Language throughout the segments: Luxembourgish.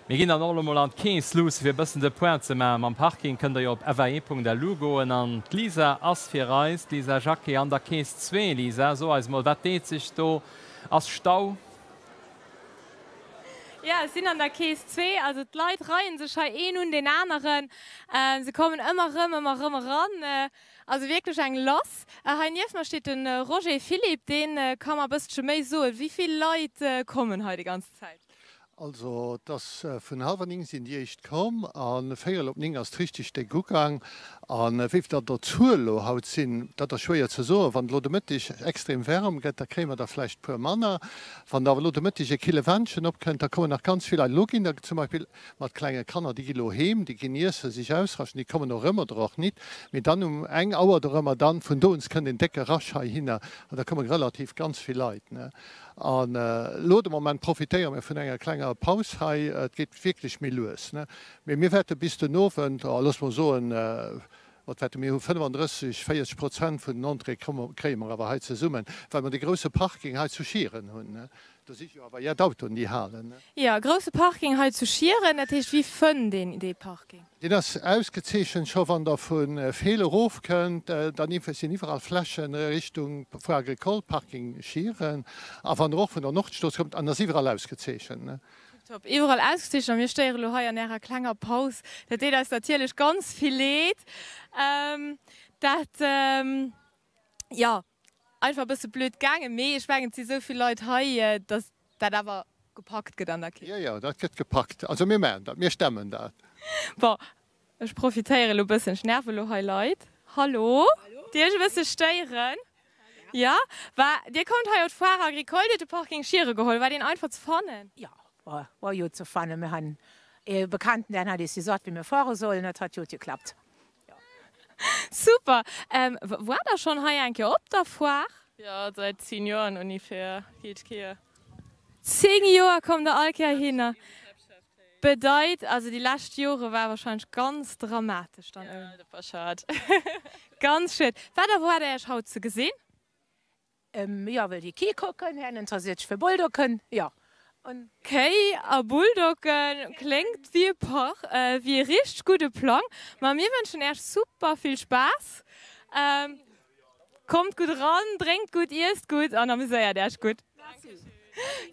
Mir ginn dann och elo mol an d'Kees luusse fir e bëssen de Point ze maachen. Mam Parking kënnt der jo op fae.lu goen an d'Lisa ass fir eis, d'Lisa Jacqué an der Kees 2. Lisa, so eis mol, wat deet sech do? Ass Stau? Jo, ech sinn an der Kees 2. Also d'Leit reien sech hei een un deen aneren. Se kommen ëmmer erëm, ëmmer erëm eran. Also wierklech eng lass. Hei nieft mer steet de Roger Philipp, dee ka mer e bësselche méi soen. Wéi vill Leit kommen hei déi ganz Zäit? Also et ass vun hallwer 9 sinn déi éischt komm a véierel op 9 ass et richteg déck ugaang. A wéi der der Zuel elo haut sinn, dat ass schwéier ze soen. Wann et elo de Mëtteg extrem wärem gëtt, da kréie mer der vläicht puer manner. Wann awer elo de Mëtteg e kille Wendchen opkënnt, da kommen nach ganz vill Leit. Elo ginn der zum Beispill mat klenge Kanner, déi gi elo heem, déi ginn iessen, sech ausraschten, déi kommen och erëm oder och nit. Mee dann um eng Auer dorëmmer, dann vun do uns kënnt een décke Rush heihinner an da komme relativ ganz vill Leit. An elo de Moment profitéiere mir vun enger klenger Paus hei. Et geet wierklech méi lues, mee mir wäerte bis den Owend, oh looss mol soen, wat wäerte mir hu 35, 40 Prozent vun den Entréeë kréie mer awer hei zesummen, well mer dee grousse Parking hei zu Schieren hunn. Do si jo awer jett Autoen, déi halen. Jo, grousse Parking hei zu Schieren. Dat heescht, wie fënnt een dee Parking? Deen ass ausgezeechent, scho wann der vu Feel erof kënnt, dann sinn iwwerall Flächen Richtung Foire Agricole, Parking Schieren, a wann der och vun der Nordstrooss kommt, an ass iwwerall ausgezeechent. Tiptop, iwwerall ausgezeechent. A mir stéiere lo hei an ärer klenger Paus. Dat deet eis natierlech ganz vill Leed. Dat, jo, einfach e bësse blöd gaangen, mee ech mengen, et si sou vill Leit hei, datt dat awer gepackt gëtt an der Kees. Jo, jo, dat gëtt gepackt. Also mir maachen dat, mir stemmen dat. Bon, ech profitéiere lo e bëssen, ech nerve lo hei Leit. Hallo, déi ech e bësse stéieren. Jo, war, Dir kommt hei op d'Foire Agricole, Dir hutt de Parking Schiere geholl. War deen einfach ze fannen? Jo, war jo ze fannen. Mir han ee Bekannten, deen hat eis gesot, wéi mir fuere sollen. Dat hat jot geklappt. Super! War der schon hei eng Kéier op der Foire? Jo, seit 10 Joeren ungefähr, jed Kéier. 10 Joer kommt der all Kéier hinner. Bedeit, also déi lescht Jore war wahrscheinlech ganz dramatesch dann, Jo, dat war schad. Ganz schued. Wat erwaart der iech haut ze gesinn? Jo, wëll déi Kéi kucken, hien interessiert sech fir Bulldoggen, jo. Kéi a Bulldoggen kléngt wéi e Par, wéi e richteg gudde Plang. Ma mir wënschen Äech super vill Spaass. Kommt gutt eran, drénkt gutt, iesst gutt an amuséiert Äech gutt.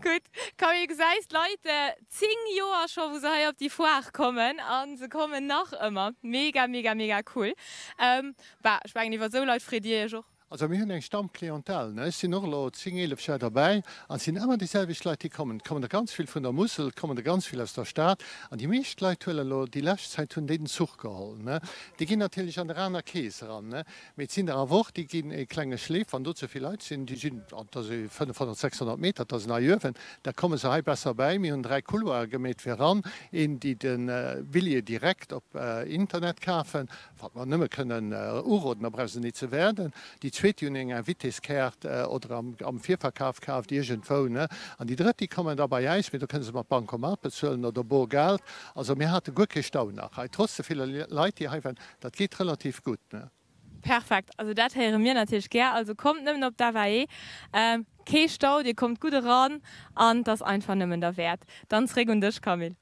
Gutt, Camille, gesäis d'Leit, 10 Joer scho wou se hei op déi Foire kommen a se kommen nach ëmmer. Mega, mega, mega cool. Bah, ech mengen iwwer esou Leit freet Dir Iech och. Also mir hunn eng Stammclientèle, ne. Ech sinn och elo 10, 11 Joer derbäi an et sinn ëmmer déi selwecht Leit, déi kommen. Et kommen der ganz vill vun der Musel, et kommen der ganz vill aus der Stad an déi meescht Leit huelen elo déi lescht Zäit hunn déi den Zuch geholl, ne. Déi ginn natierlech an der aner Kees eran, ne. Mee et sinn der awer och, déi ginn ee klenge Schleef, wann do ze vill Leit sinn, déi sinn, dat ass ee 500, 600 Meter, dat ass en Eiuewen, da komme se hei besser bäi. Mir hunn 3 Couloire gemeet fir eran, een, déi de Billjee direkt op Internet kafen, Wat mer nëmme kënnen uroden, da brauch se nit ze wäerden. Déi zweet, déi hunn eng Invitéskaart oder am Virverkaf kaaft iergendwou, ne? An déi drëtt, déi kommen da bei äis, mee do kënne se mat Bancomat bezuelen oder Borgeld. Also mir hate guer kee Stau nach hei, trotz de ville Leit, déi hei waren. Dat geet relativ gutt, ne? Perfekt, also dat héiere mir natierlech gär. Also kommt nëmmen op d'FAE, kee Stau, dir kommt gutt eran an 't ass einfach nëmmen derwäert. Dann zréck un dech, Camille.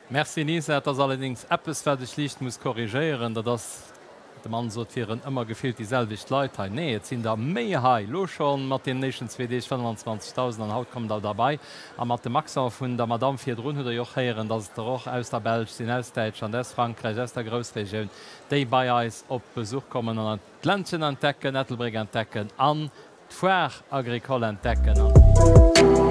Merci Lisa, et ass allerdings eppes wat ech liicht muss korrigéieren, dat ass, de Mann sot wieren ëmmer gefillt déi selwecht Leit hei. Nee, et sinn der méi hei, lo schonn mat deenen éischten zwee Deeg 25.000 an haut kommen der derbei. A mat dem Accent vun der Madamm virdrun hutt der jo och héieren, datt et der och aus der Belsch sinn, aus Däitschland, aus Frankräich, aus der Groussregioun, déi bei eis op Besuch kommen an d'Ländchen entdecken, Ettelbréck entdecken an d'Foire Agricole entdecken an.